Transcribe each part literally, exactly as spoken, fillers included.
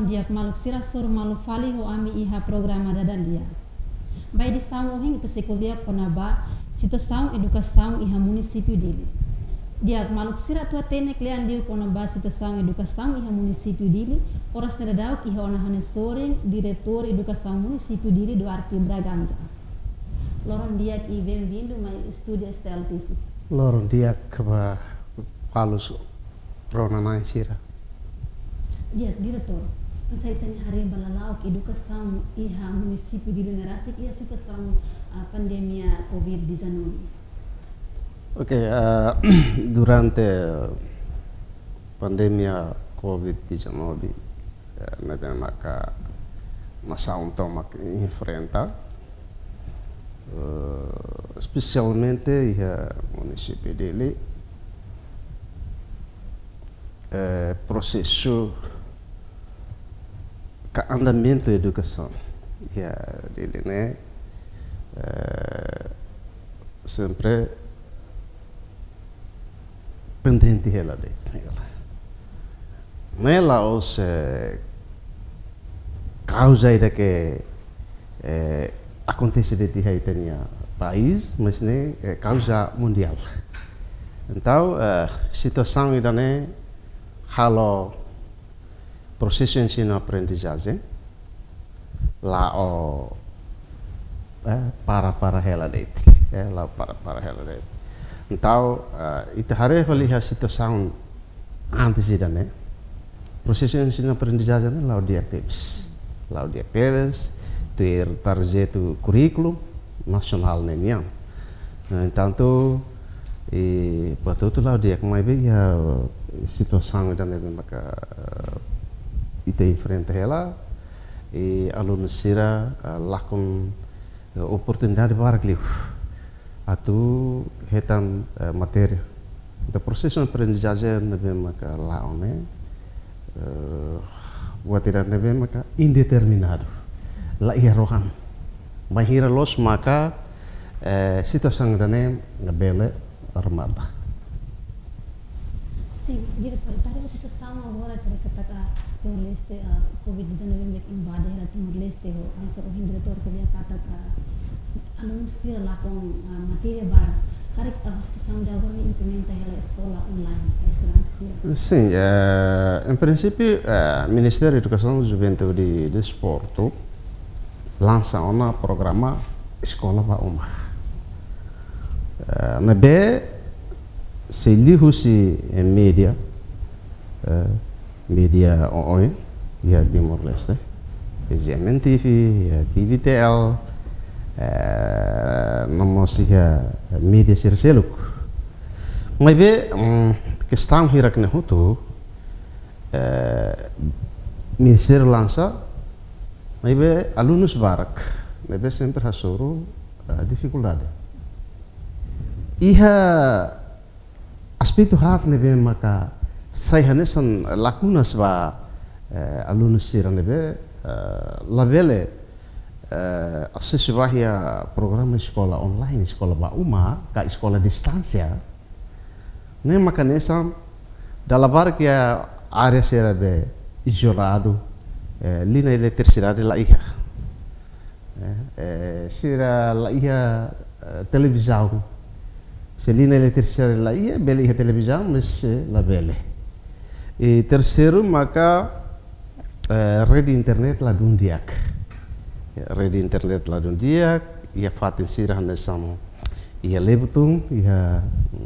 Di'ak, maluk sira, hasoru malu fali ho ami iha programa Dada Lia. Ba edisaun ohin ita sei ko'alia kona-ba situasaun edukasaun iha munisípiu Dili. Di'ak, maluk sira, atu hatene kle'an liu kona-ba situasaun edukasaun iha munisípiu Dili, oras ne'e daudaun iha ona ha'u-nia sorin, Diretór Edukasaun Munisípiu Dili, Duarte Bragança. Loron di'ak i bem-vindu mai estúdiu S T L T V. Loron di'ak ba maluk rona-na'in sira. Di'ak, Diretór, hanesan ita-nia haree ba lala'ok edukasaun iha munisípiu Dili ne'e rasik iha situasaun, ah, pandemia covid dezanove. Oke, eh, durante pandemia covid dezanove, eh, ne'ebé maka nasaun tomak enfrenta, eh, espesialmente iha munisípiu Dili, eh, prosesu ka andamentu edukasaun iha Dili ne'e, eh, sempre pendente hela de'it. Ne'e la'ós, eh, kauza ida ke, eh, akontese de'it iha ita-nia país, mas ne'e, eh, kauza mundiál. Entaun, eh, situasaun ida-ne'e halo prosesu ensinu-aprendizajen la'o, eh, para-para hela de'it, eh, la'o para-para hela de'it. Entaun, eh, ita haree fali iha situasaun antes ida-ne'e, prosesu ensinu-aprendizajen ne'e la'o di'ak tebes. La'o di'ak tebes, tuir tarjetu kurríkulu nasionál ne'e nian. No entantu, i, buat hotu la'o di'ak, maibé iha situasaun ida-ne'ebé maka, eh, ita enfrenta hela, i alunu sira, eh, lakon, eh, oportunidade barak liu atu hetan, eh, matéria. Entaun prosesu aprendizajen ne'ebé maka la'o ne'e, eh, buat ida ne'ebé maka indeterminadu. La iha rohan. Bainhira loos maka, eh, situasaun ida-ne'e bele remata. Sin, Diretór, tadi ba situasaun agora, tadi katak Timor-Leste, ah, covid dezanove ne'e invade hela Timor-Leste ho, hanesan ohin Diretór ko'alia katak, ah, alunu sira lakon, ah, matéria barak. Karik, ah, situasaun ida agora ne'e implementa hela eskola online, estudante sira? Sin, eh, em princípio, eh, Ministériu Edukasaun, Juventude i Desportu lansa ona programa Eskola ba Uma. Eh, ne'ebé sei liuhusi, eh, média, eh, média oioin iha Timor-Leste, iha G M N T V, iha T V T L, eh, no mós iha média sira seluk. Maibé, mm, kestaun hirak ne'e hotu, eh, Ministériu lansa, maibé alunus barak ne'ebé sempre hasoru, eh, difikuldade. Iha aspetu haat ne'ebé maka sai hanesan lakunas ba, eh, alunus sira ne'ebé, eh, labele, eh, asesu ba iha programa eskola online, eskola ba uma, ka eskola distánsia. Ne'e maka hanesan dala barak iha área sira be izoladu, eh, liña eletrisidade la iha. Eh, eh, sira la iha, eh, televizaun. Se liña eletrisidade la iha, bele iha televizaun, mas, eh, labele. I terseiru maka, eh, rede internet ladún di'ak. Ya, rede internet ladún di'ak, iha fatin sira hanesan iha Lebutun, iha,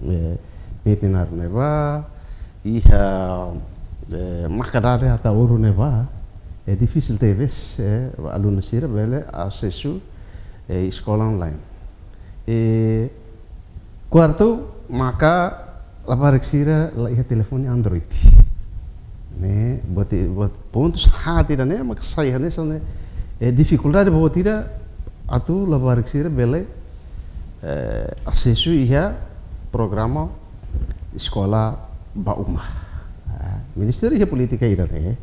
eh, Metinaro ne'ebá, iha, eh, Makadade Ataúru ne'ebá, eh, difisil tebes, eh, alunu sira bele asesu, eh, eskola online. Eh, kuartu, maka labarik sira la iha telefone Android. Ne'e, buat, buat pontus haat ida-ne'e, maka sai hanesan ne'e, eh, difikuldade buat ida atu labarik sira bele, eh, asesu iha programa eskola ba uma. Ah, Ministériu iha polítika ida-ne'e,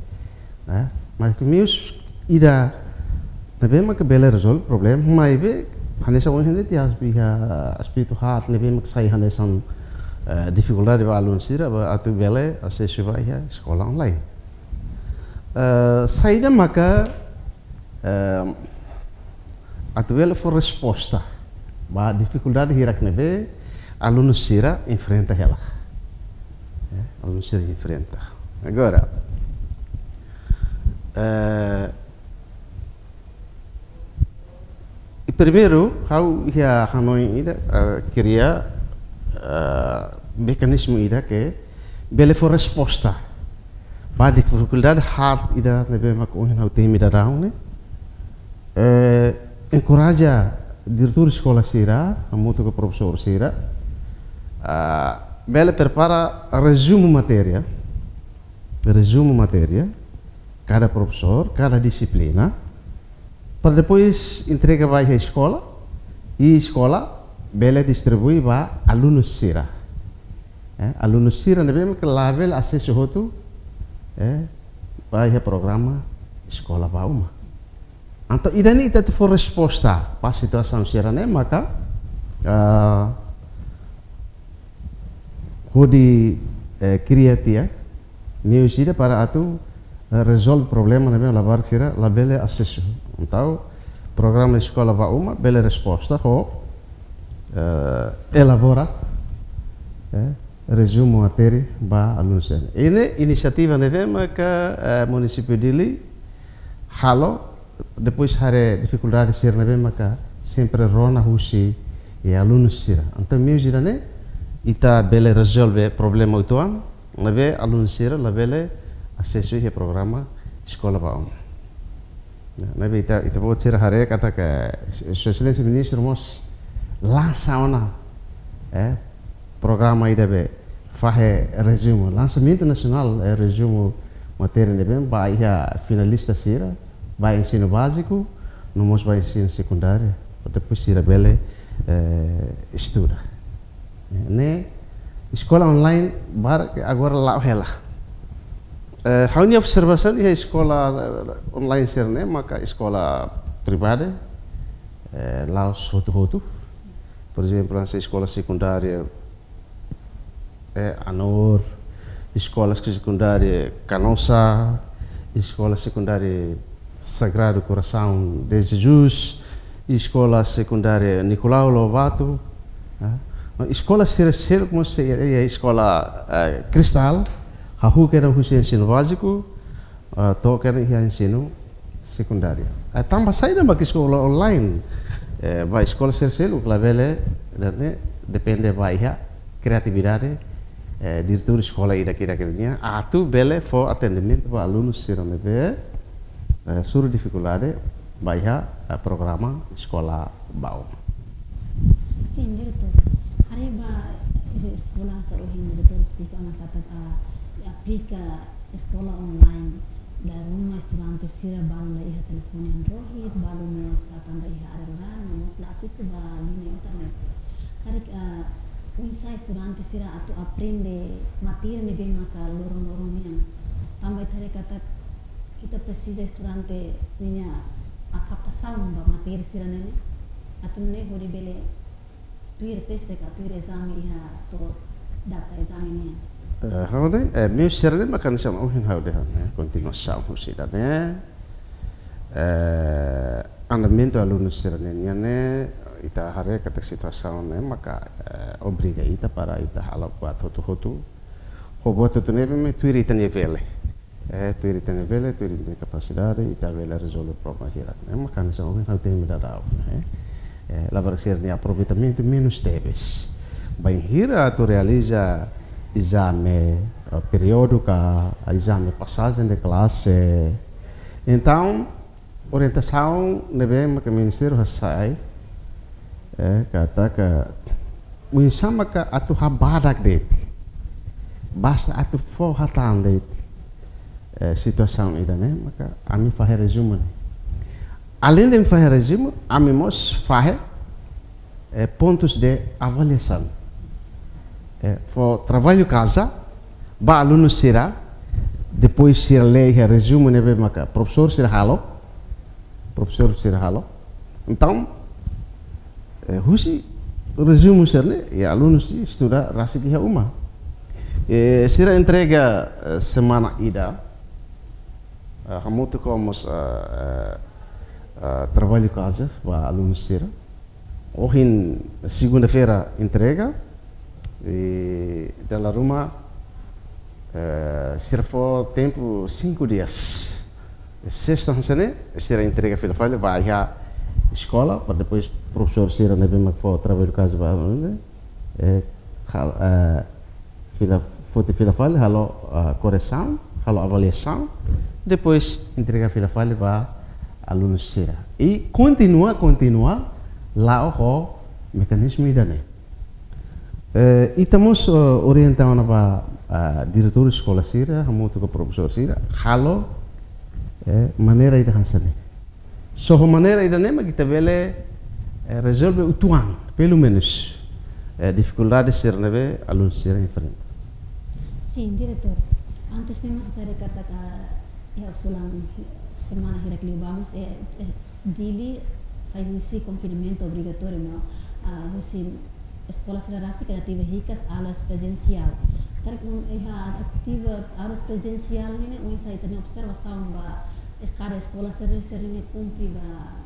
eh, mas ke mius ida ne'ebé maka bele rezolve problema, maibé hanesan ohin de'it iha aspe-, iha aspetu haat ne'ebé maka sai hanesan, eh, difikuldade ba alunu sira ba atu bele asesu ba iha eskola online. Eh, saida maka, eh, atu bele fó resposta ba difikuldade hirak ne'ebé alunu sira enfrenta hela. Eh, alunu sira enfrenta. Agora, eh, i primeiru, ha'u iha hanoin ida, eh, kria, eh, mekanizmu ida ke bele fó resposta ba difikuldade haat ida ne'ebé mak ohin ha'u temi daudaun ne'e. Eh, enkoraja diretór eskola sira, hamutuk ho profesór sira, ah, bele prepara rezumu matéria, rezumu matéria, kada profesór, kada dixiplina, para depois entrega ba iha eskola, i eskola bele distribui ba alunu sira. Eh, alunu sira ne'ebé mak labele asesu hotu, eh, ba iha programa Eskola ba Uma. Entaun, ida-ne'e ita atu fó resposta ba situasaun sira-ne'e maka, ah, hodi, eh, kria tiha meius ida para atu, eh, rezolve problema ne'ebé labarik sira labele asesu. Entaun, programa Eskola ba Uma bele resposta ho, eh, elabora, eh, rezumu matéria ba alunu sira. Ida-ne'e inisiativa ne'ebé maka, eh, munisípiu Dili halo, depois haree difikuldade sira ne'ebé maka sempre rona husi alunu sira. Entaun, meius ida-ne'e ita bele rezolve problema uitoan ne'ebé alunu sira labele asesu iha programa Eskola ba Uma. Nah, ne'ebé ita, ita-boot sira haree katak Sua Exelénsia Ministru mós lansa ona, eh, programa ida be fahe rezumu, lansamentu nasionál, eh, rezumu matéria ne'ebé ba iha finalista sira, ba ensinu báziku, no mós ba ensinu sekundáriu, para depois sira bele, eh, estuda. Ne'e, eskola online barak agora la'o hela. Eh, ha'u-nia observasaun iha eskola, eh, online sira-ne'e maka eskola pribadi, eh, la'ós hotu-hotu. Por ezemplu, hanesan eskola sekundária, eh, Anor, eskola sekundária Canossa, eskola sekundária Sagrado Coração de Jesus, eskola sekundária Nicolau Lobato, eh. Eskola sira seluk mós sei, eh, eskola, eh, Cristal, hahú kedas husi ensinu báziku, eh, to'o kedas iha ensinu sekundáriu. Eh, tanba saida mak eskola online, eh, ba eskola sira seluk labele, ne'e depende ba iha kreatividade, eh, diretór eskola ida-idak nian, atu bele fó atendimentu ba alunu sira ne'ebé, eh, suru difikuldade ba iha, eh, programa Eskola ba Uma. Sin, diretór. Haree ba iha eskola hanesan ohin diretór esplika ona katak, ah, aplika eskola online, dala ruma estudante sira balu la iha telefone Android, balu mós la tanba iha área rurál, no mós la asesu ba liña internet. Karik, ah, oinsá estudante sira atu aprende matéria ne'ebé maka loron-loron nian. Tanba ita haree katak ita presiza estudante ninia kaptasaun ba matéria sira-ne'e, atu nune'e hodi bele tuir teste ka tuir ezame iha to'o data ezame nian. Eh, ha'u dehan, eh, meius sira-ne'e maka hanesan ohin ha'u dehan, eh, kontinuasaun husi ida-ne'e, eh, andamentu alunu sira-ne'e nian ne'e, ita haree katak situasaun ne'e maka, eh, obriga ita para ita halo buat hotu-hotu. Ho buat hotu-hotu ne'e mak tuir ita-nia bele. Eh, tuir ita-nia bele, tuir ita-nia kapasidade, ita bele rezolve problema hirak. Eh, maka hanesan ohin ha'u temi daudaun, eh. Eh, labarik sira-nia aproveitamentu menus tebes. Bainhira atu realiza ezame, eh, periódiku ka, ezame passagem de classe. Entaun, orientasaun ne'ebé maka ministériu hasai, eh, katak oinsá maka atu habadak de'it. Basta atu fó hatán de'it. Eh, situasaun ida-ne'e, maka ami fahe rezumu ne'e. Aleinde ami fahe rezumu, ami mós fahe, eh, pontus de avaliasaun. Eh, fó traballu kaza ba alunu sira, depois sira lee iha rezumu ne'ebé maka profesór sira halo, profesór sira halo. Entaun, eh, husi rezumu sira-ne'e, iha alunu sira estuda rasik iha uma. Eh, sira entrega, eh, semana ida, Ah, hamutuk ho mós, ah, ah, ah, traballu kaza ba alunu sira. Ohin segunda-feira entrega, i dala ruma, eh, sira fó tempu cinco dias. Sesta hanesan ne'e, sira entrega fila fali ba iha eskola, para depois profesór sira ne'ebé mak fó traballu kaza ba, eh, hal-, eh, fila, foti fila fali, halo, ah, korresaun, halo avaliasaun, depois entrega fila fali ba alunu sira. I kontinua, kontinua, la'o ho mekanizmu ida-ne'e. Eh, ita mós, eh, orienta ona ba, ah, diretór eskola sira, hamutuk ho profesór sira, halo, eh, maneira ida hanesan ne'e. Só ho maneira ida-ne'e mak ita bele, eh, rezolve uitoan, pelumenus, eh, difikuldade sira ne'ebé alunu sira enfrenta. Sin, diretór. Antes ne'e mós ita haree katak iha fulan semana hirak liubá mós, eh, eh, Dili sai husi konfinamentu obrigatóriu, no, ah, husi eskola sira rasik atu ativu hikas aulas prezensiál. Karik, mm, iha ativu aulas prezensiál ne'e, oinsá ita-nia observasaun ba es-, kada eskola sira, sira ne'e kumpre ba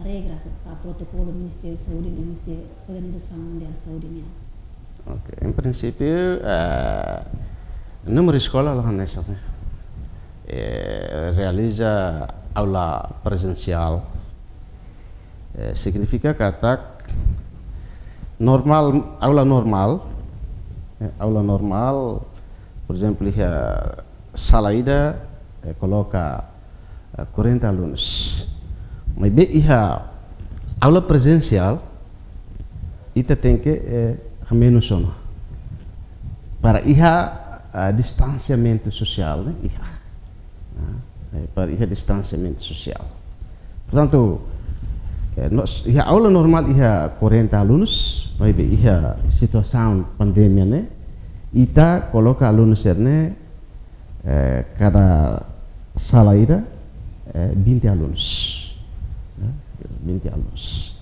regras ka protokolu Ministériu Saúde nian husi Organizasaun Mundiál Saúde nian? Ok, em prinsípiu, eh, númeru eskola la hanesan, eh, realiza aula prezensiál, eh, signifika katak normál, aula normál, eh, aula normál, por ezemplu, iha sala ida, eh, koloka, eh, quarenta alunus. Maibé iha aula prezensiál, ita tenke, eh, hamenus ona. Para iha, ah, distansiamentu sosiál, ne'e, iha. Ah, eh, para iha distansiamentu sosiál. Portantu, eh, nos, iha aula normál iha quarenta alunus, maibé iha situasaun pandemia ne'e, ita koloka alunus sira-ne'e, eh, kada sala ida, eh, vinte alunus. Eh, vinte alunus.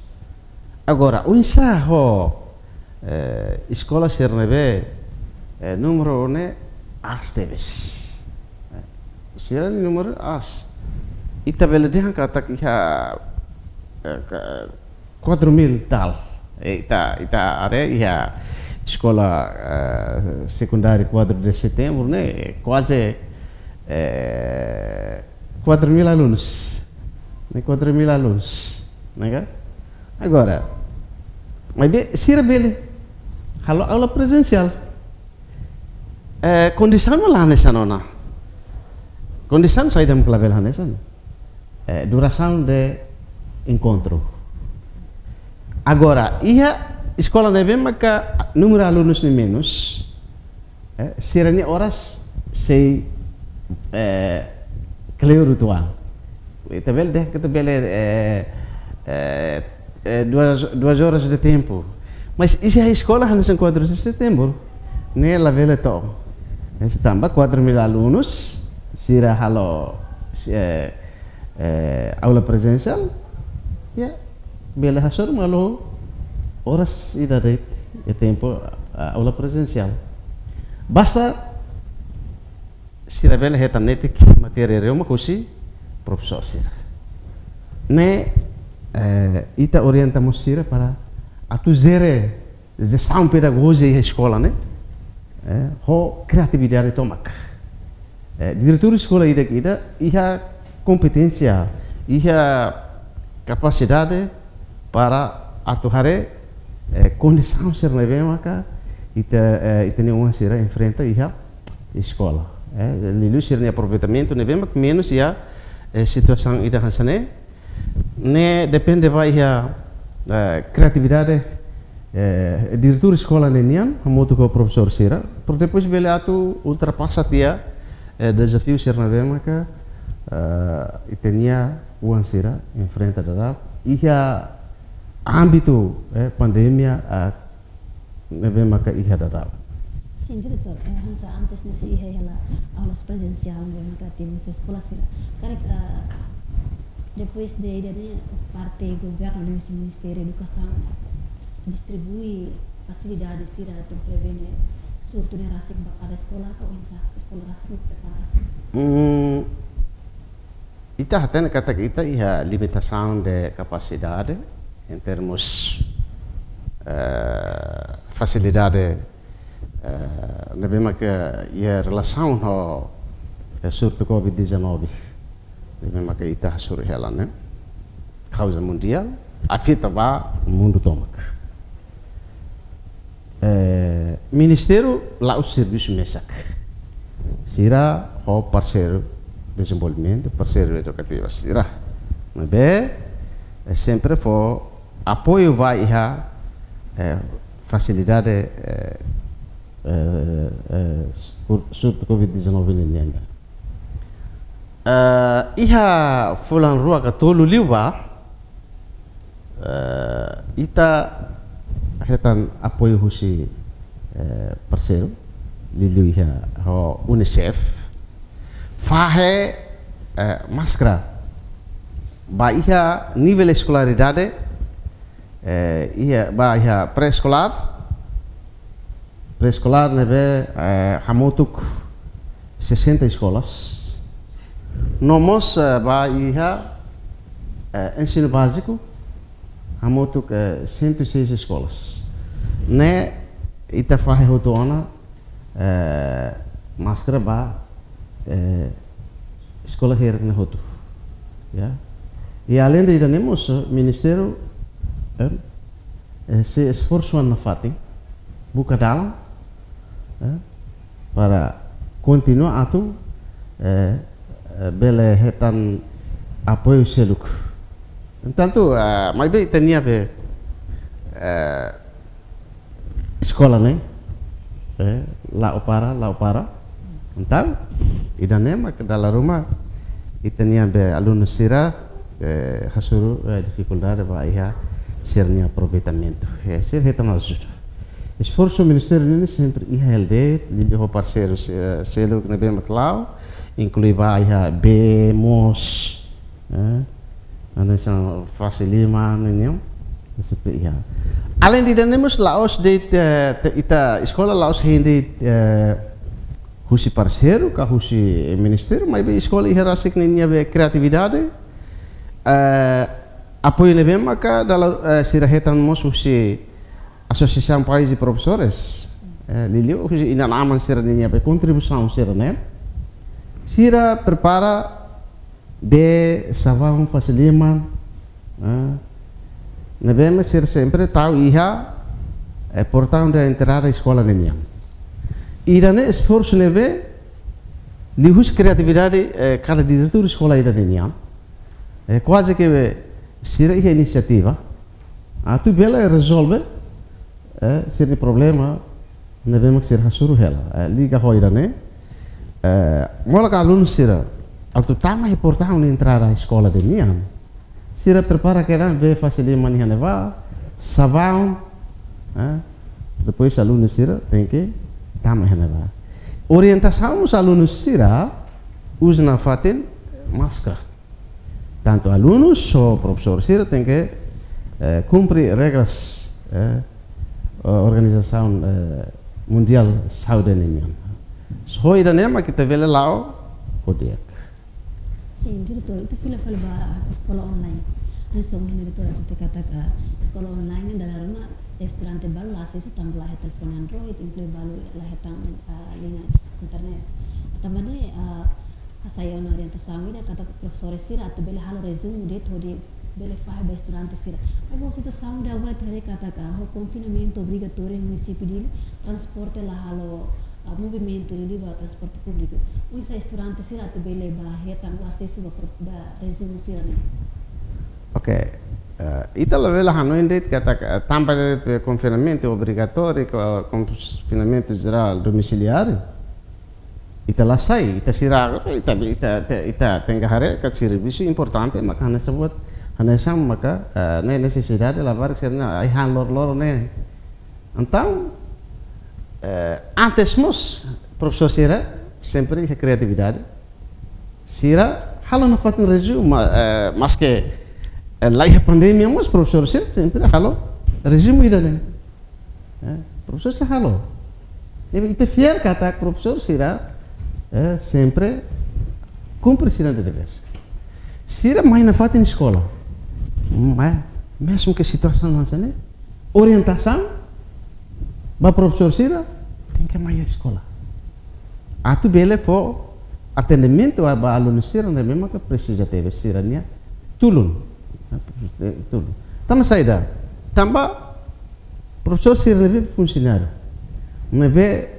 Agora, oinsá ho, eh, eskola sira ne'ebé, eh, númeru ne'e aas tebes. Eh, sira-nia númeru aas. Ita bele dehan katak iha, eh, ka-, quatro mil tal. Eh, ita, ita haree iha eskola, eh, sekundáriu quatro de Setembro ne'e, kuaze, eh, quatro mil alunus. Ne'e quatro mil alunus, ne'e ka? Agora, maibé sira bele halo aula prezensiál. Eh, kondisaun mak la hanesan ona. Kondisaun saida mak labele hanesan. Eh, durasaun de enkontru. Agora, iha eskola ne'ebé maka númeru alunus ne'e menus, eh, sira-nia oras sei, eh, kleur uitoan. Ita bele dehan katak bele, eh, eh, eh, duas, duas horas de tempo. Mas iha eskola hanesan quatro de Setembro, ne'e labele to'o. Ne'e tanba quatro mil alunus, sira halo, eh, eh, aula prezensiál, ya, bele hasoru malu oras ida de'it, iha tempu, ah, aula prezensiál. Basta sira bele hetan netik matéria ruma husi profesór sira. Ne'e, eh, ita orienta mós sira para atu jere jestaun pedagójika iha eskola ne'e, eh, ho kriatividade tomak. Eh, diretór eskola ida-idak iha kompeténsia, iha kapasidade para atu haree, eh, kondisaun sira ne'ebé maka ita, eh, ita-nia oan sira enfrenta iha eskola. Eh, liuliu sira-nia aproveitamentu ne'ebé mak menus iha, eh, situasaun ida hanesan ne'e, ne'e depende ba iha, eh, kriatividade, eh, diretór eskola ne'e nian, hamutuk ho profesór sira, para depois bele atu ultrapasa tiha, eh, dezafiu sira ne'ebé maka, eh, ita-nia oan sira enfrenta daudaun iha ámbitu, eh, pandemia, eh, ne'ebé maka iha daudaun. Sin, diretór, eh, hanesan antes ne'e sei iha hela aulas prezensiál ne'ebé maka ativu husi eskola sira. Karik, eh, depois de ida-ne'e parte governu liuhusi Ministériu Edukasaun distribui fasilidade sira atu prevene surtu ne'e rasik ba kada eskola ka oinsá, eskola rasik ne'e prepara rasik? Hmm, Ita hatene katak ita iha limitasaun de kapasidade em termos, eh, fasilidade, eh, ne'ebé maka iha relasaun ho, eh, surtu covid dezanove. Ne'ebé maka ita hasoru hela ne'e. Kauza mundiál, afeta ba mundu tomak. Eh, ministériu la'ós servisu mesak. Sira ho parseiru dezenvolvimentu, parseiru edukativu sira. Maibé, eh, sempre fó apoiu ba iha, eh, fasilidade, eh, eh, eh, sur-, surtu covid dezanove nian. Eh, iha fulan rua ka tolu liubá, eh, ita hetan apoiu husi, eh, parseiru, liuliu iha ho UNICEF, fahe, eh, máskara ba iha nivel eskolaridade, eh, iha, ba iha pré-eskolár, pré-eskolár ne'ebé, eh, hamutuk sessenta eskolas. No mós, eh, ba iha, eh, ensinu báziku, hamutuk, eh, cento e seis eskolas. Ne'e ita fahe hotu ona, eh, máskara ba, eh, eskola hirak ne'e hotu. Ya. I além de ida-ne'e mós, eh, ministériu, eh, eh, sei esforsu nafatin, buka dalan, eh, para kontinua atu, eh, eh, bele hetan apoiu seluk. Entantu, eh, maibé ita-nia be, eh, eskola ne'e, eh, la'o para, la'o para. Entaun, ida-ne'e mak dala ruma ita-nia be alunu sira, eh, hasoru, eh, difikuldade ba iha sira-nia aproveitamentu. Eh, sira hetan ajuda. Esforsu ministériu ne'e sempre iha hela de'it, liuliu ho parseiru se-, seluk ne'ebé mak la'o, inklui ba iha bee mós, eh, hanesan fase liman nian, S P I H. Além de ida-ne'e mós la'ós de'it, eh, te-, ita eskola la'ós hein de'it, eh, husi parseiru ka husi ministériu, maibé eskola iha rasik ninia be kriatividade, eh, apoiu ne'ebé maka dala, eh, sira hetan mós husi Asosiasaun País de Professores, eh, liuliu husi inan-aman sira ninia be kontribuisaun sira-ne'e. Sira prepara bee, sabão, fase liman, eh, ne'ebé mak sira sempre tau iha, eh, portaun de entrada eskola ne'e nian. Ida-ne'e esforsu ne'ebé liuhusi kriatividade, eh, kada diretór eskola ida-ne'e nian. Eh, kuaze ke be sira iha inisiativa atu bele rezolve, eh, sira-nia problema ne'ebé mak sira hasoru hela. Eh, liga ho ida-ne'e, eh, molok alunu sira atu tama iha portaun entrada eskola ida-ne'e nian, sira prepara kedan bee, fase liman iha ne'ebá, sabão, eh, depois alunu sira tenke tama iha ne'ebá. Orientasaun mós alunu sira uza nafatin máskara. Tantu alunus ho profesór sira tenke, eh, kumpre regras, eh, o-, Organizasaun, eh, Mundiál Saúde nian. Só ida-ne'e mak ita bele la'o ho di'ak. Sin, diretór, ita fila fali ba eskola online. Hanesan ohin diretór atu hatete katak eskola online ne'e dala ruma estudante balu la asesu tanba la iha telefone Android, inklui balu la hetan, ah, liña internet. Tanba ne'e, ah, hasai ona orientasaun ida katak profesór sira atu bele halo rezumu de'it hodi bele fahe ba estudante sira. Maibé situasaun ida agora ita haree katak ho konfinamentu obrigatóriu iha munisípiu Dili, transporte la halo, ah, movimentu liuliu ba transporte públiku. Oinsá estudante sira atu bele ba hetan asesu ba pro-, ba rezumu sira-ne'e? Ok. Eh, ita labele hanoin de'it katak, eh, tanba de'it konfinamentu obrigatóriu, ko-, konfinamentu jerál domisiliáriu, ita la sai, ita sira, ita, ita, ita, ita tenke haree katak servisu importante, maka hanesan buat, hanesan maka, eh, ne'e nesesidade labarik sira-ne'e ai-han loroloron ne'e. Entaun, eh, antes mós, profesór sira sempre iha kriatividade. Sira halo nafatin rezumu, ma-, eh, maske, eh, la iha pandemia mós profesór sira sempre halo rezumu ida-ne'e. Eh, profesór sira halo. Ita fiar katak profesór sira, eh, sempre kumpre sira-nia devér. Sira mai nafatin eskola. Mai, mesmu ke situasaun hanesan ne'e, orientasaun ba profesór sira tenke mai eskola. Atu bele fó atendimentu ba, ba alunu sira ne'ebé maka presiza tebes sira-nia tulun. Tulun. Tanba saida? Tanba profesór sira ne'ebé funsionáriu, ne'ebé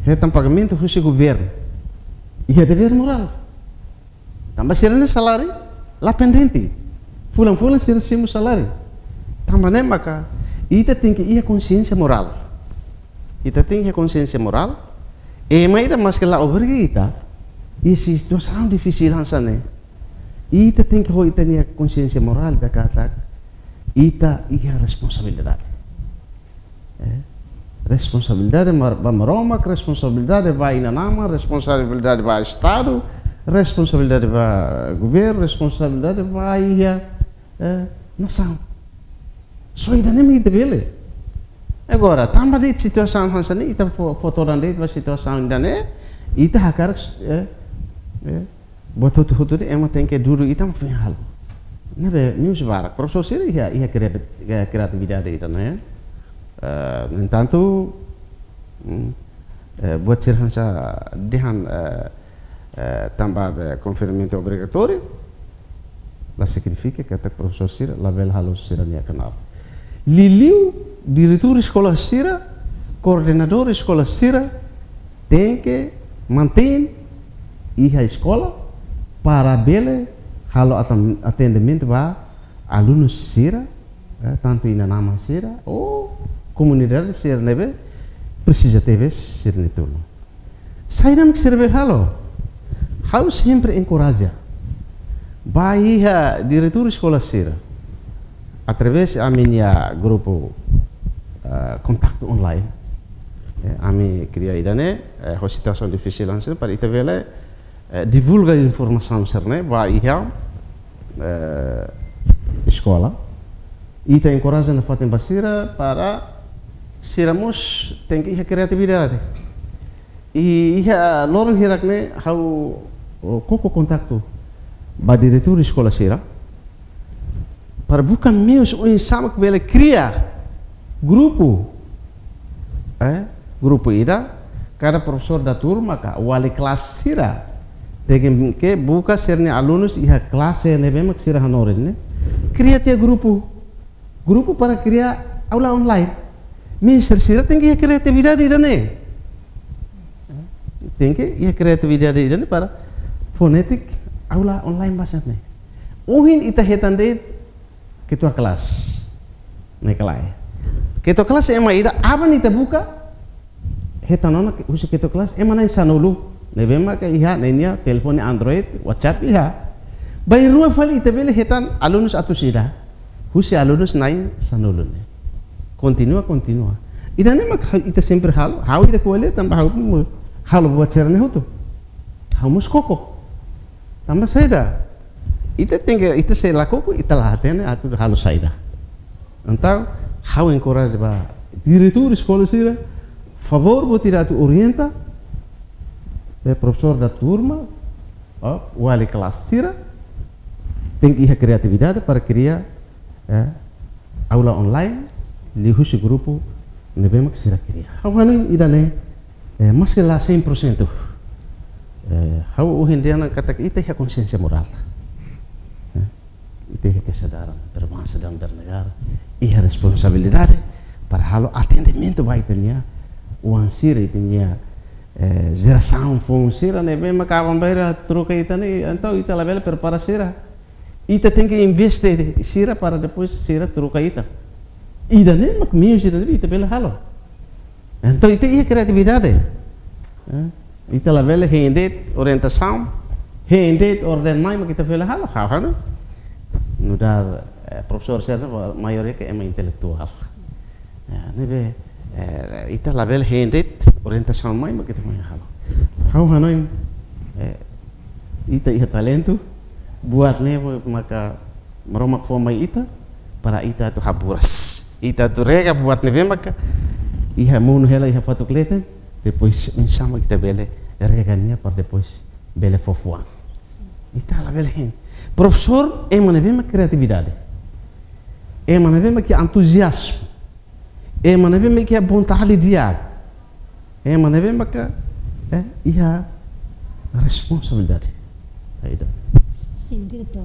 hetan pagamentu husi governu, iha dever morál. Tanba sira-nia saláriu la pendente. Fulan-fulan sira simu saláriu. Tanba ne'e maka ita tenke iha konsiénsia morál. Ita tenke iha konsiénsia morál. Ema ida maske la obriga ita, iha situasaun difisil hanesan ne'e, ita tenke ho ita-nia konsiénsia morál ita katak ita iha responsabilidade. Eh, responsabilidade mar-, ba Maromak, responsabilidade ba inan-aman, responsabilidade ba Estadu, responsabilidade ba governu, responsabilidade ba iha, eh, nasaun. Só ida-ne'e mak ita bele. Agora, tanba de'it situasaun hanesan ne'e, ita fó, fó todan de'it ba situasaun ida-ne'e, ita hakarak, eh, eh, buat hotu-hotu de'it ema tenke dudu ita mak foin halo. Ne'ebé, ne'e husi barak. Profesór sira iha, iha kreati-, iha kreatividade ida-ne'e. Eh, no entantu, mm, eh, buat sira hanesan dehan, eh, eh, tanba be konfinamentu obrigatóriu, la signifika katak profesór sira labele halo sira-nia kanál. Liuliu diretór eskola sira, koordenadór eskola sira, tenke mantein iha eskola para bele halo atam-, atendimentu ba alunu sira, eh, tantu inan-aman sira ou komunidade sira ne'ebé presiza tebes sira-nia tulun. Saida mak sira bele halo? Ha'u sempre enkoraja ba iha diretór eskola sira, através ami-nia grupu, eh, kontaktu online. Eh, ami kria ida-ne'e, eh, ho situasaun difisil hanesan ne'e para ita bele, eh, divulga informasaun sira-ne'e ba iha, eh, eskola. Ita enkoraja nafatin ba sira para sira mós tenke iha kreatividade. I iha loron hirak ne'e ha'u, oh, koko kontaktu ba diretór eskola sira para buka meius oinsá mak bele kria grupu, eh, grupu ida, kada profesór da turma ka wali kelas sira tenke buka sira-nia alunus iha klase ne'ebé mak sira hanorin ne'e, kria tiha grupu. Grupu para kria aula online. Ministru sira tenke iha kreatividade ida-ne'e. Tenke iha kreatividade ida-ne'e para fó netik aula online ba sira-ne'e. Ohin ita hetan de'it ketua kelas. Ne'e ka lae. Ketua kelas ema ida, aban ita buka, hetan ona ke-, husi ketua kelas ema na'in sanulu. Ne'ebé maka iha ninia telefone Android, WhatsApp iha. Bainrua fali ita bele hetan alunus atus ida husi alunus na'in sanulu ne'e. Kontinua, kontinua. Ida-ne'e mak ha-, ita sempre halo, ha'u ida ko'alia tanba ha'u pun halo buat sira-ne'e hotu. Ha'u mós koko. Tanba saida? Ita tenke, ita se la koko, ita la hatene atu halo saida. Entaun, ha'u enkoraja ba diretór eskola sira, favór buat ida atu orienta, eh, profesór da turma, oh, wali kelas sira, tenke iha kreatividade para kria, eh, aula online, liuhusi grupu ne'ebé mak sira kria. Ha'u hanoin ida-ne'e, eh, maske la cem por cento. Eh, ha'u ohin dehan katak ita iha konsiénsia morál. Eh, ita iha kesadaran, berbangsa dan bernegara, iha responsabilidade para halo atendimentu ba ita-nia oan sira, ita-nia, eh, jerasaun foun sira ne'ebé maka aban-bainrua troka ita ne'e, entaun ita labele prepara sira. Ita tenke investe sira para depois sira troka ita. Ida-ne'e mak meius ida-ne'ebé ita bele halo. Entaun ita iha kreatividade. Eh, ita labele hein de'it orientasaun, hein de'it orden mai mak ita bele halo. Ha'u hanoin. Nu'udar, eh, profesór sira, maioria ke ema intelektuál. Ya, ne'ebé, eh, ita labele hein de'it orientasaun mai mak ita mai halo. Ha'u hanoin, eh, ita iha talentu, buat ne'e maka Maromak fó mai ita, para ita atu haburas. Ita atu rega buat ne'ebé maka iha monu hela iha fatuk leten, depois oinsá mak ita bele rega nia para depois bele fó fuan. Ita labele hein. Profesór ema ne'ebé mak kriatividade, ema ne'ebé mak iha entuziazmu, ema ne'ebé mak iha vontade di'ak, ema ne'ebé mak, eh, iha responsabilidade. Ida. Sin, diretór.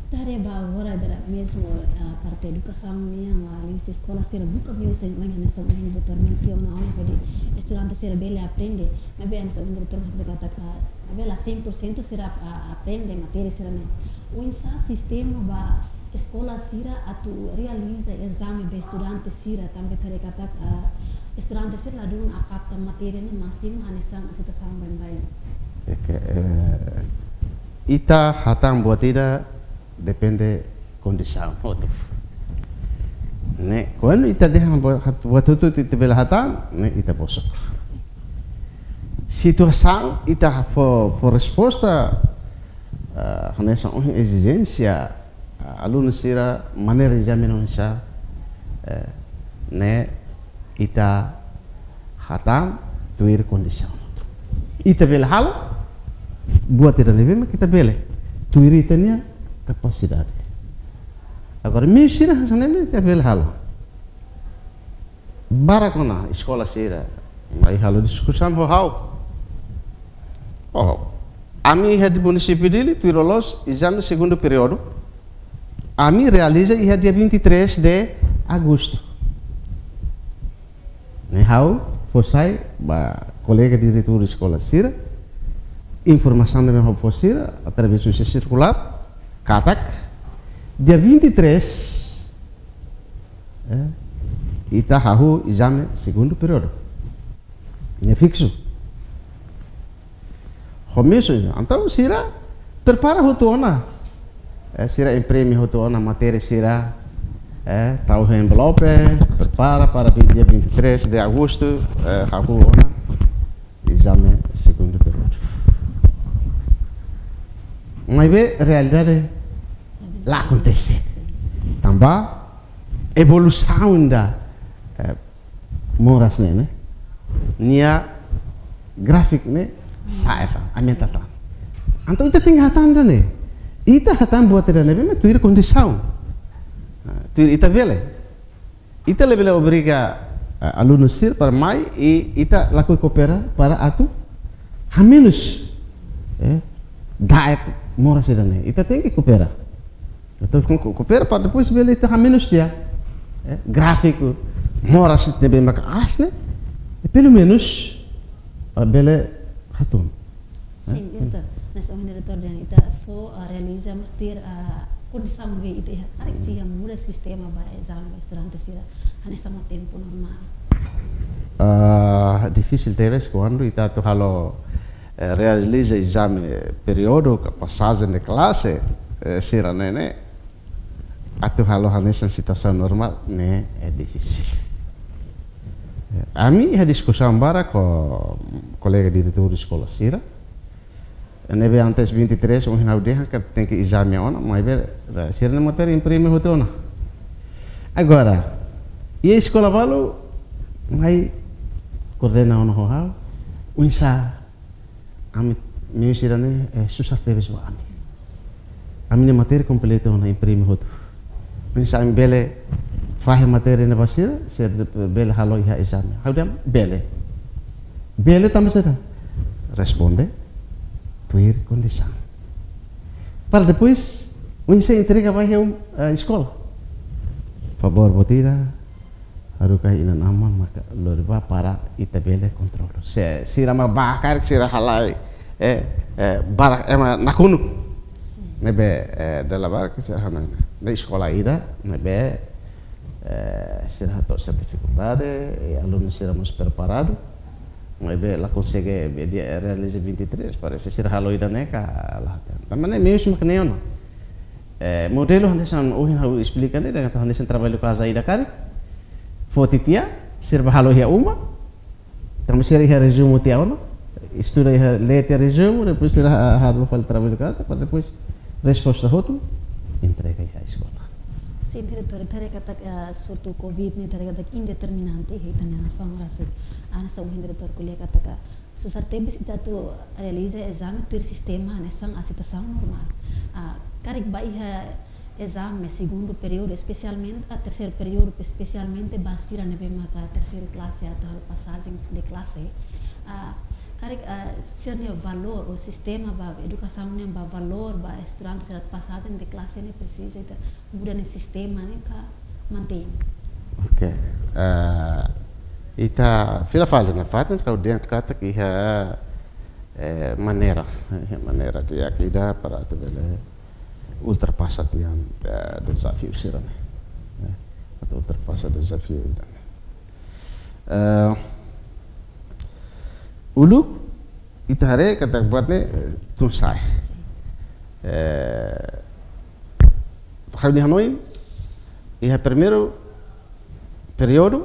Ita haree ba agora ita-nia mezmu, ah, parte edukasaun nian, ah, liuhusi eskola sira buka meius, hanesan ohin diretór mensiona ona, hodi estudante sira bele aprende, maibé hanesan ohin diretór hatete katak, ah, maibé la cem por cento sira, ah, aprende matéria sira-ne'e. Oinsá sistema ba eskola sira atu realiza ezame ba estudante sira, tanba ita haree katak, ah, estudante sira ladún kapta matéria ne'e másimu hanesan situasaun baibain. Oke, eh, ita hatán buat ida depende kondisaun hotu. Ne'e, kuandu ita dehan buat, buat hotu ita bele hatán, ne'e ita bosok. Situasaun ita fó, fó resposta, ah, hanesan ohin ezijénsia, ah, alunu sira maneira ezame oinsá, eh, ne'e ita hatán tuir kondisaun. Ita bele halo buat ida ne'ebé mak ita bele, tuir ita-nia kapasidade. Agora, meius sira hanesan ne'e ita bele halo. Barak ona eskola sira mai halo diskusaun ho ha'u. Oh, ami iha di munisípiu Dili, tuir loloos ezame segundu períodu, ami realiza iha dia vinte e três de agosto. Ne'e ha'u fó sai ba kolega diretór eskola sira, informasaun ne'ebé ha'u fó sira através husi sirkulár, katak dia vinte e três, eh, ita hahú ezame segundu períodu. Ne'e fiksu. Ho meius, entaun sira prepara hotu ona. Eh, sira imprime hotu ona matéria sira, eh, tau iha envelope, prepara para vi-, dia vinte e três de agosto, eh, hahú ona ezame segundu períodu. Maibé realidade la akontese. Tanba evolusaun da, eh, moras ne'e, ne'e, nia gráfiku ne'e sa'e tan, aumenta tan. Entaun ita tenke hatán tan ne'e. Ita hatán buat ida ne'ebé mak tuir kondisaun. Ah, tuir ita bele. Ita labele obriga, ah, alunu sira para mai i ita lakohi koopera para atu hamenus, eh, da'et moras ida ne'e. Ita tenke koopera. Entaun, ko-, ko-, koopera para depois bele ita hamenus tiha, eh, gráfiku moras ne'ebé maka aas ne'e, eh, pelumenus, eh, bele hatún. Eh? Sin, diretór. Hanesan ohin diretór dehan ita fó, eh, realiza mós tuir, eh, kondisaun ne'ebé ita iha. Karik se iha muda sistema ba ezame ba estudante sira hanesan tempu normál. Ah, difisil tebes kuandu ita atu halo, eh, realiza ezame períodu ka pasajen de klase, eh, sira-ne'e ne'e. Atu halo hanesan situasaun normál ne'e difisil. Eh, ami iha diskusaun barak ho kolega diretór eskola sira. Ne'ebé antes vinte e três, ohin ha'u dehan katak tenke ezame ona, maibé, eh, sira-nia matéria imprime hotu ona. Agora, iha eskola balu mai koordena ona ho ha'u, oinsá ami, meius sira-ne'e, eh, susar tebes ba ami. Ami-nia matéria kompletu ona, imprime hotu. Oinsá ami bele fahe matéria ne'e ba sira, sira bele halo iha ezame. Ha'u dehan bele. Bele tanba saida? Responde tuir kondisaun. Para depois, oinsá entrega ba iha, eh, eskola. Favór boot ida, haruka inan-aman maka lori bá para ita bele kontrola. Se sira mak bá karik sira halai, eh, eh, barak ema nakonu. Sin. Ne'ebé, eh, dala barak sira hanoin. Ne'e eskola ida, ne'ebé, eh, sira hato'o sira difikuldade, eh, alunu sira mós preparadu. Maibé la konsege, be dia realiza vinte e três, parese sira halo ida ne'e ka la hatene. Tanba ne'e meius mak ne'e ona. Eh, modelu hanesan ohin ha'u esplika ne'e, dehan hanesan traballu kaza ida karik. Foti tiha, sira bá halo iha uma. Tanba sira iha rezumu tiha ona. Estuda iha, lee tiha rezumu, depois sira ha-, halo fali traballu kaza, para depois resposta hotu entrega iha eskola. Sin, diretór, ita haree katak, eh, surtu covid ne'e, ita haree katak indeterminante iha ita-nia nasaun rasik. Hanesan ohin diretór ko'alia katak, Susar tebes ita atu realiza ezame tuir sistema hanesan situasaun normál. Ah, karik ba iha ezame segundu períodu, espesialmente, ah, terseiru períodu, espesialmente ba sira ne'ebé maka terseiru klase atu halo pasajen de klase. Ah, karik, ah, sira-nia valór ou sistema ba edukasaun nian ba valór ba estudante sira pasajen de klase ne'e presiza ita muda nia sistema ne'e ka mantein? Oke. Eh, ita fila fali nafatin, ha'u dehan katak iha, eh, maneira, iha maneira di'ak ida para atu bele ultrapasa tiha, eh, dezafiu sira-ne'e. Eh, atu ultrapasa dezafiu ida-ne'e. Eh, uluk, ita haree katak buat ne'e, eh, tun sa'e. Eh, ha'u-nia hanoin, iha primeiru períodu,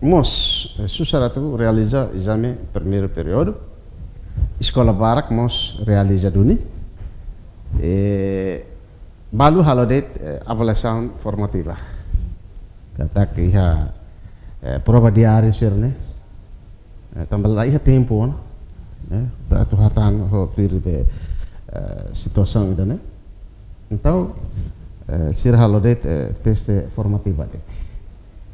mós, eh, susar atu realiza ezame primeiru períodu, eskola barak mós realiza duni, eh, balu halo de'it, eh, avaliasaun formativa. Katak iha, eh, prova diáriu sira-ne'e, eh, tanba la iha tempu ona, eh, atu hatán ho tuir be, eh, situasaun ida-ne'e. Entaun, eh, sira halo de'it, eh, teste formativa de'it.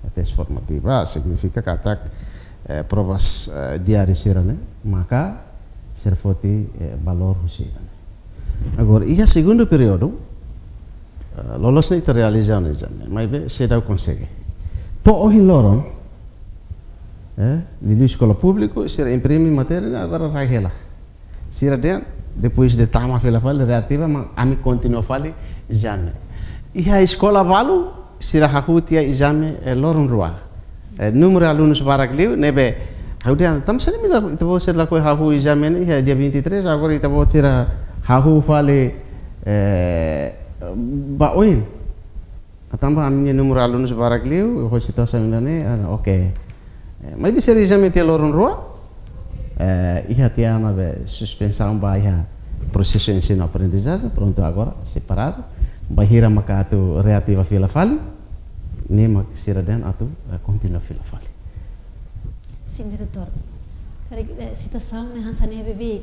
Eh, teste formativa signifika katak, eh, provas, eh, diáriu sira-ne'e, maka sira foti, eh, valór husi ida-ne'e. Agora, iha segundu períodu, eh, loloos ne'e ita realiza ona ezame, maibé seidauk konsege. To'o ohin loron, eh, liuliu eskola públiku, sira imprime matéria ne'e agora rai hela. Sira dehan, depois de tama fila fali, reativa, mas ami kontinua fali ezame. Iha eskola balu, sira hahú tiha ezame, eh, loron rua. Eh, númeru alunus barak liu, ne'ebé, ha'u dehan, tanba sá ne'e ita-boot sira lakohi hahú ezame ne'e iha dia vinte e três, agora ita-boot sira hahú fali, eh, ba oin. Tanba ami-nia númeru alunus barak liu, ho situasaun ida-ne'e, ah, oke. Eh, maibé sira ezame tiha loron rua, eh, iha tiha ona be suspensaun ba iha prosesu ensinu aprendizajen, prontu agora separadu, bainhira maka atu reativa fila fali, ne'e mak sira dehan atu, eh, kontinua fila fali. Sin, diretór. Karik, eh, situasaun ne'e hanesan ne'e beibeik,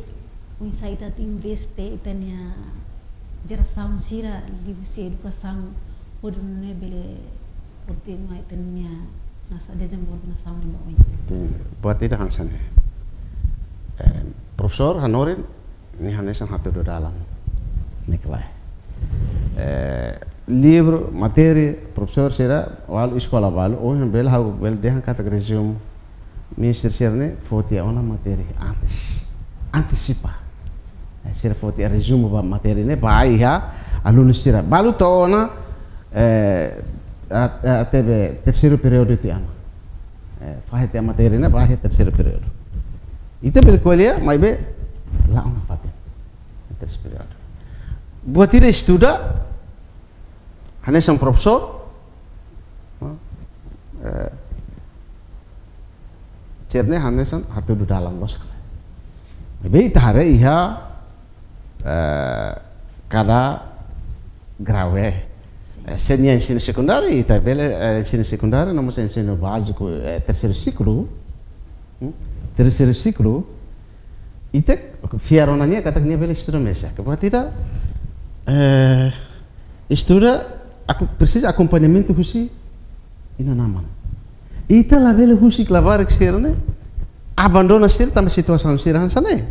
oinsá ita atu investe ita-nia jerasaun sira liuhusi edukasaun hodi nune'e bele kontinua ita-nia nasaun, dezenvolve nasaun ne'e ba oin. Sin, buat ida hanesan ne'e. Eh, profesór hanorin, nia hanesan hatudu dalan. Nia klaru. Eh, livru, matéria, profesór sira, balu eskola balu, ohin bele ha'u bele dehan katak rezumu, mestre sira-ne'e foti ona matéria antes. Antesipa. Eh, sira foti rezumu ba matéria ne'e, ba iha alunu sira. Balu to'o ona, eh, at-, eh, até be terseiru períodu tiha ona. Eh, fahe tiha matéria ne'e, ba iha terseiru períodu. Ita bele ko'alia, maibé la'o nafatin. Terseiru períodu. Buat ida estuda, hanesan profesór, eh, sira-ne'e hanesan hatudu dalan loos. Maibé ita haree iha, eh, kada grau, eh. Eh, se nia ensinu sekundáriu, ita bele, eh, ensinu sekundáriu, no mós ensinu báziku, eh, terseiru siklu, hmm? Terseiru siklu, ita fiar ona nia katak nia bele estuda mesak. Buat ida, eh, estuda, aku, presiza akompañamentu husi inan-aman. Ita labele husik labarik sira-ne'e abandona sira tanba situasaun sira hanesan ne'e.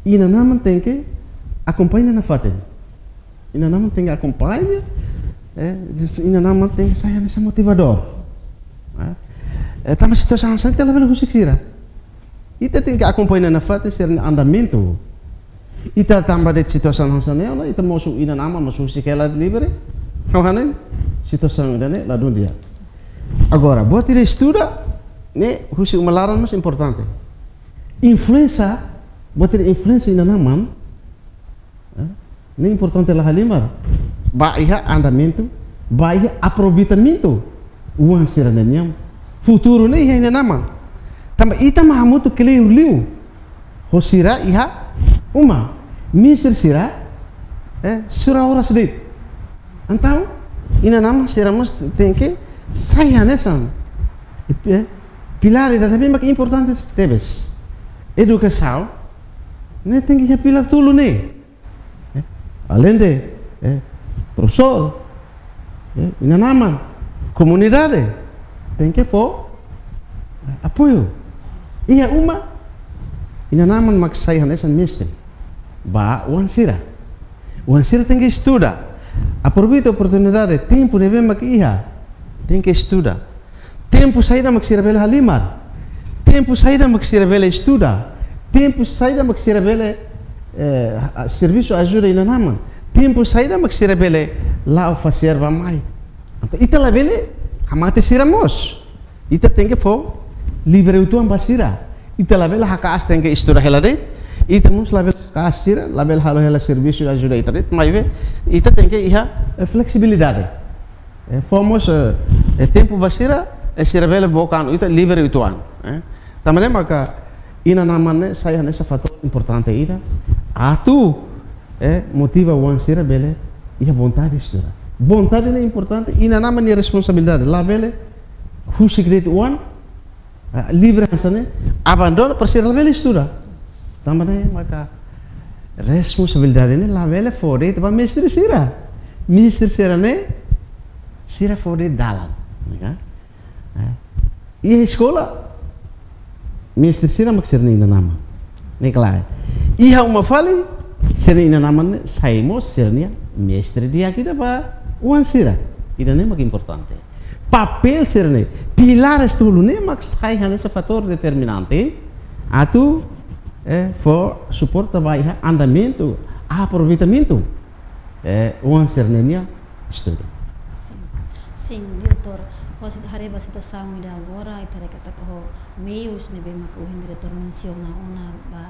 Inan-aman tenke akompaña nafatin. Inan-aman tenke akompaña, eh, inan-aman tenke sai hanesan motivadór. Eh, eh, tanba situasaun hanesan ne'e ita labele husik sira. Ita tenke akompaña nafatin sira-nia andamentu. Ita tanba de'it situasaun hanesan ne'e, ita mosu inan-aman, mosu husik hela livre. Ha'u hanoin, situasaun ida-ne'e ladún di'ak. Agora, buat ida estuda, ne'e husi uma laran mós importante. Influénsia, buat ida influénsia inan-aman, eh, ne'e importante la halimar. Ba iha andamentu, ba iha aproveitamentu oan sira-ne'e nian. Futuru ne'e iha inan-aman. Tanba ita mak hamutuk kleur liu ho sira iha uma. Mestre sira, eh, sura oras de'it. Entaun, inan-aman sira mós tenke sai hanesan, eh, Pilár ida ne'ebé mak importante tebes. Edukasaun ne'e tenke iha pilár tolu ne'e. Eh, além de, eh, profesór, eh, inan-aman, komunidade tenke fó, eh, apoiu. Iha uma, inan-aman mak sai hanesan mestre ba oan sira. Oan sira tenke estuda. Aproveita oportunidade, tempu ne'ebé mak iha, tenke estuda. Tempu saida mak sira bele halimar. Tempu saida mak sira bele estuda. Tempu saida mak sira bele, eh, a-, servisu ajuda inan-aman. Tempu saida mak sira bele la'o fasiar bá-mai. Entaun ita labele hamate sira mós. Ita tenke fó livre uitoan ba sira. Ita labele hakaas tenke estuda hela de'it. Ita mós labele hakaas sira, labele halo hela servisu ajuda ita de'it. Maibé ita tenke iha, eh, fleksibilidade. Eh, fó mós, eh, eh, tempu ba sira, eh, sira bele book an ita livre uitoan, eh. Tanba ne'e maka inan-aman ne'e sai hanesan fatór importante ida atu, eh, motiva oan sira bele iha vontade estuda. Vontade ne'e importante, inan-aman nia responsabilidade, labele husik de'it oan, ah, livre hanesan ne'e, abandona para sira labele estuda. Tanba ne'e maka responsabilidade ne'e labele fó de'it ba mestre sira. Mestre sira ne'e, sira fó de'it dalan, ya. Eh, iha eskola, mestre sira mak sira-nia inan-aman. Ne'e klaru. Iha uma fali, sira-nia inan-aman ne'e sai mós sira-nia mestre di'ak ida ba oan sira. Ida-ne'e mak importante. Papél sira-ne'e, pilár tolu ne'e mak sai hanesan fatór determinante atu, eh, fó suporta ba iha andamentu, aproveitamentu, eh, oan sira-nia estudu. Sin. Sin, diretór, ho sit-, haree ba situasaun ida agora, ita haree katak ho meius ne'ebé mak ohin diretór mensiona ona ba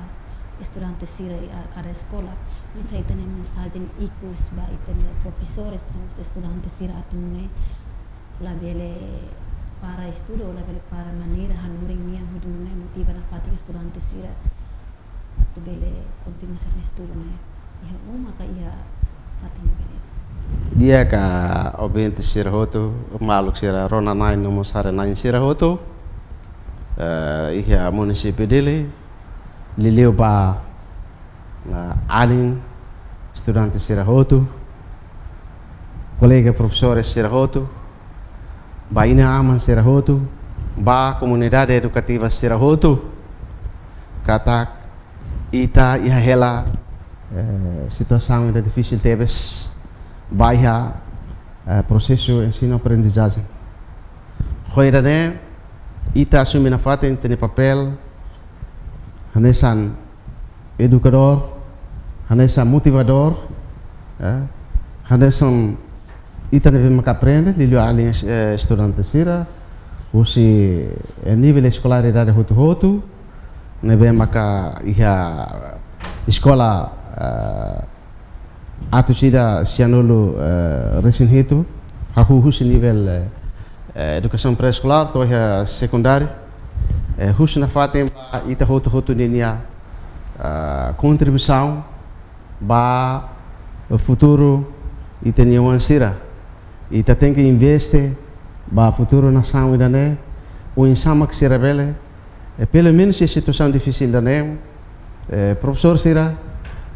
estudante sira iha kada eskola. Maibé ita-nia mensajen ikus ba ita-nia profesores no estudante sira atu nune'e labele para estuda, labele para maneira hanorin nian hodi nune'e motiva nafatin estudante sira atu bele kontinua sira-nia estudu ne'e iha uma ka iha fatin ne'ebé de'it. Di'ak, ouvinte sira hotu, maluk sira rona-na'in no mós haree-na'in sira hotu, eh, iha munisípiu Dili, liuliu ba, ah, alin estudante sira hotu, kolega profesores sira hotu, ba inan-aman sira hotu, ba komunidade edukativa sira hotu, katak ita iha hela, eh, situasaun ida difisil tebes, ba iha, eh, prosesu ensinu-aprendizajen. Ho ida-ne'e, ita asume nafatin ita-nia papél hanesan edukadór, hanesan motivadór, eh, hanesan ita ne'ebé maka aprende, liuliu alin, eh, estudante sira, husi, eh, nivel eskolaridade hotu-hotu, ne'ebé maka iha eskola, eh, atus ida sianulu, eh, resin hitu, hahú husi nivel, eh, eh, edukasaun pré-eskolár to'o iha sekundáriu, eh, husu nafatin ba ita hotu-hotu ninia, ah, kontribuisaun ba futuru ita-nia oan sira. Ita tenke investe ba futuru nasaun ida-ne'e, oinsá mak sira bele, eh, pelumenus iha situasaun difisil ida-ne'e, eh, profesór sira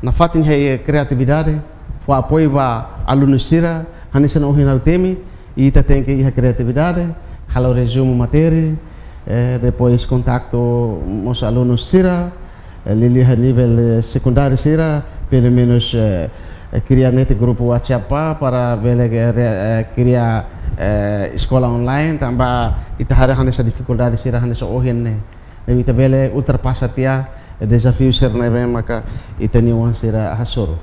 nafatin iha kreatividade, fó apoiu ba alunu sira, hanesan ohin ha'u temi, ita tenke iha kreatividade, halo rezumu matéria, eh, depois kontaktu mós alunu sira, eh, liuliu iha nivel, eh, sekundáriu sira, pelumenus, eh, eh, kria netik grupu WhatsApp pa-, para bele, eh, re-, eh, kria, eh, eskola online, tanba ita haree hanesan difikuldade sira hanesan ohin ne'e. Ne'ebé ita bele ultrapasa tiha, eh, dezafiu sira ne'ebé maka ita-nia oan sira hasoru.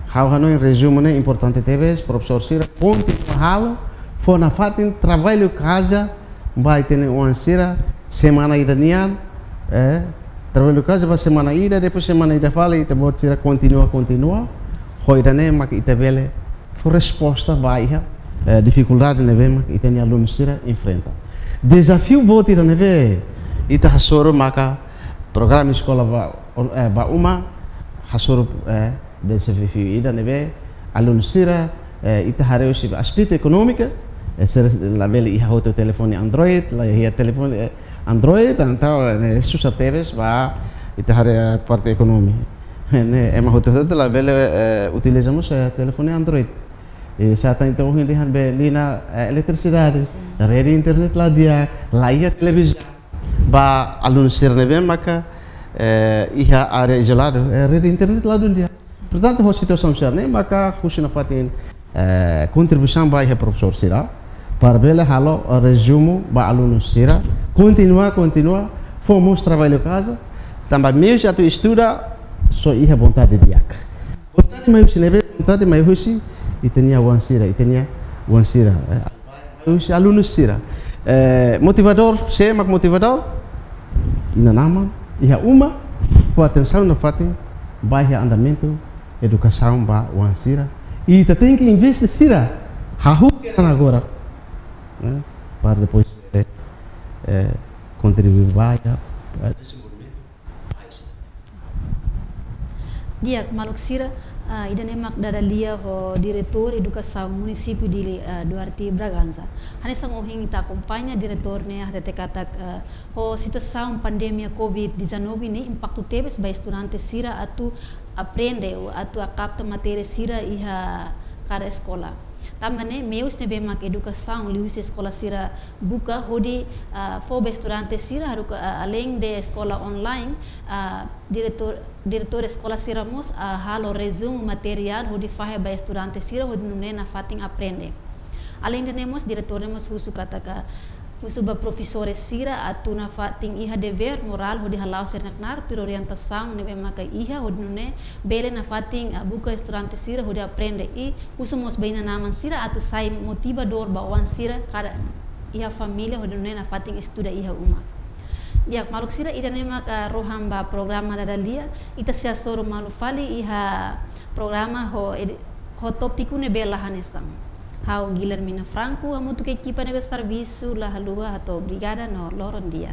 Ha'u hanoin rezumu ne'e importante tebes, profesór sira kontinua halo, fó nafatin traballu kaza ba ita-nia oan sira semana ida nian, eh, traballu kaza ba semana ida, depois semana ida fali ita-boot sira kontinua, kontinua, ho ida-ne'e maka ita bele fó resposta ba iha, eh, difikuldade ne'ebé maka ita-nia alunu sira enfrenta. Dezafiu boot ida ne'ebé ita hasoru maka programa eskola ba, on-, eh, ba uma hasoru, eh, dezafiu ida ne'ebé alunu sira, eh, ita haree husi aspetu ekonómiku, eh, sira labele iha hotu telefone Android, la iha telefone, eh, Android, entaun, ne'e susar tebes ba ita haree parte ekonomia. Ne'e ema hotu-hotu labele, eh, utiliza mós, eh, telefone Android. I sá entaun ohin dehan be liña, eh, eletrisidade, rede internet la di'ak, la iha televizaun. Ba alunu sira ne'ebé maka, eh, iha área izoladu, eh, rede internet la dún di'ak. Portantu, ho situasaun sira-ne'e maka husu nafatin, eh, kontribuisaun ba iha profesór sira, para bele halo rezumu ba alunu sira, kontinua, kontinua, fó mós traballu kaza, tanba meius atu estuda, só iha vontade di'ak. Vontade mai husi ne'ebé, vontade mai husi ita-nia oan sira, ita-nia oan sira, eh, mai husi alunu sira. Eh, motivadór, sé mak motivadór? Inan-aman iha uma, fó atensaun nafatin ba iha andamentu edukasaun ba oan sira. I ita tenke investe sira, hahú kedan agora, eh, para depois, eh, eh, kontribui ba iha, eh, dezenvolvimentu país. Di'ak, maluk sira, ah, ida-ne'e mak dada lia ho Diretór Edukasaun Munisípiu Dili, ah, Duarte Bragança. Hanesan ohin ita akompaña, diretór ne'e hatete katak, ah, ho situasaun pandemia covid dezanove ne'e impaktu tebes ba estudante sira atu aprende ou atu akapta matéria sira iha kada eskola. Tanba ne'e meius ne'ebé mak edukasaun liuhusi eskola sira buka hodi, ah, fó ba estudante sira haruka, ah, aleinde eskola online, ah, diretór, diretór eskola sira mós, ah, halo rezumu materiál hodi fahe ba estudante sira hodi nune'e nafatin aprende. Aleinde ne'e mós diretór ne'e mós husu katak, husu ba profesores sira atu nafatin iha devér morál hodi hala'o sira-nia knaar tuir orientasaun ne'ebé maka iha hodi nune'e bele nafatin, ah, buka estudante sira hodi aprende. I husu mós ba inan-aman sira atu sai motivadór ba oan sira kada iha família hodi nune'e nafatin estuda iha uma. Di'ak, maluk sira, ida-ne'e mak, ah, rohan ba programa dada lia, ita sei hasoru malu fali iha programa ho edi-, ho tópiku ne'ebé la hanesan. Ha'u Guilhermina Franco, hamutuk ho ekipa ne'ebé servisu la haluha hato'o obrigada no loron di'ak.